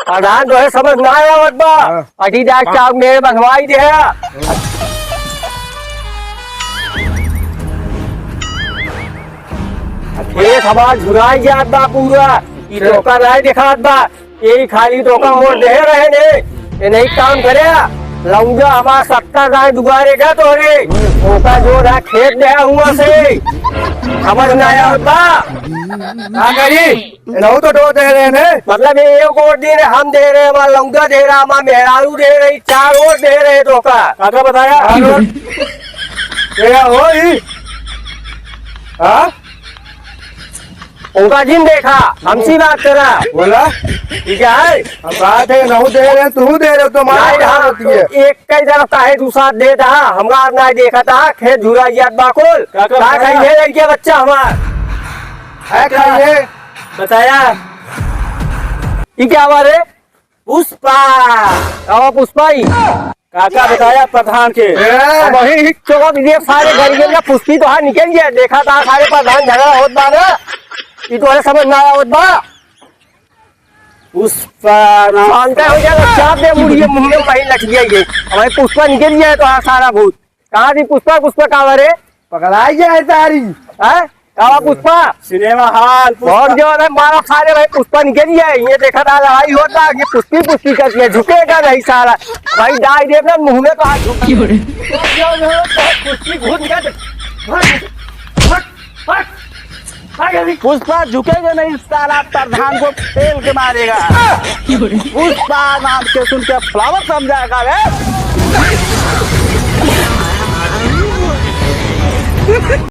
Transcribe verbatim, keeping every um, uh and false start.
प्रधान तोहे समझ ना आवत बा। हाँ। अजी डाक हाँ। चाप मेरे बनवाई दे। ये हमार झुराई जात बा पूरा। ये अच्छा। धोखा नहीं दिखात बा। यही खाली धोखा मोर दे रहे ने। ये नहीं काम करे। लौंडा हमार सत्ता गाय दुबारे का तोरे। धोखा जो रहा खेत दे हुआ से। समझ ना आवत बा। का करी? इनहू तो दो दे रहे ने। मतलब ये एक और दे रहे, हम दे रहे, हमार लौंडा दे रहा, हमार मेहरारू दे रही, चार और दे रहे धोखा। काका बताया? चार और। ये हो ही। हाँ? उनका जिन देखा, हमसे बात करा। बोला? ठीक है? हम बात है, इनहू दे रहे, तू दे रहे, तो मार नहीं, कहाँ हाँ, होती है? एक कई तरफ काहे तू साथ देता, हमरा ना देखा था, खेत झुरा गया बाकुल। काका का बताया? खाइए लड़के बच्चा हमार? है खाइए। बताया। ई क्या बात है? पुष्पा। कहाँ पुष्पा ई? काका बताया प्रधान के। ए! अब वही ही चौक ये सारे घर के ना पुष्पी तो हाँ निकल गया। देखा था सारे प्रधान झगड़ा होत बा ना। ई तो समझ ना आवत बा। पुष्पा ना। शांत हो जा, चाप दे मुड़िए मुंह में वही लग गया ये। हमारे पुष्पा निकल गया है तो हाँ सारा भूत। कहाँ थी पुष्पा? पुष्पा कहाँ रे? पकड़ाई जाए तारी। हैं? कहाँ पुष्पा? सिनेमा हॉल, पुष्पा। बहुत जोर है, मारा सारे भाई, पुष्पा निकल गया है। ये देखा था, लड़ाई होता है, ये पुष्पी, पुष्पी करती है, झुकेगा नहीं साला। भाई, डाई देव ना मुंह में कहाँ झुकी हो रे? पुष्पी घुस गया। हट, हट, हट। पुष्पा झुकेगा नहीं साला, प्रधान को पेल के मारेगा। पुष्पा नाम के सुन के फ्लावर समझा का रे।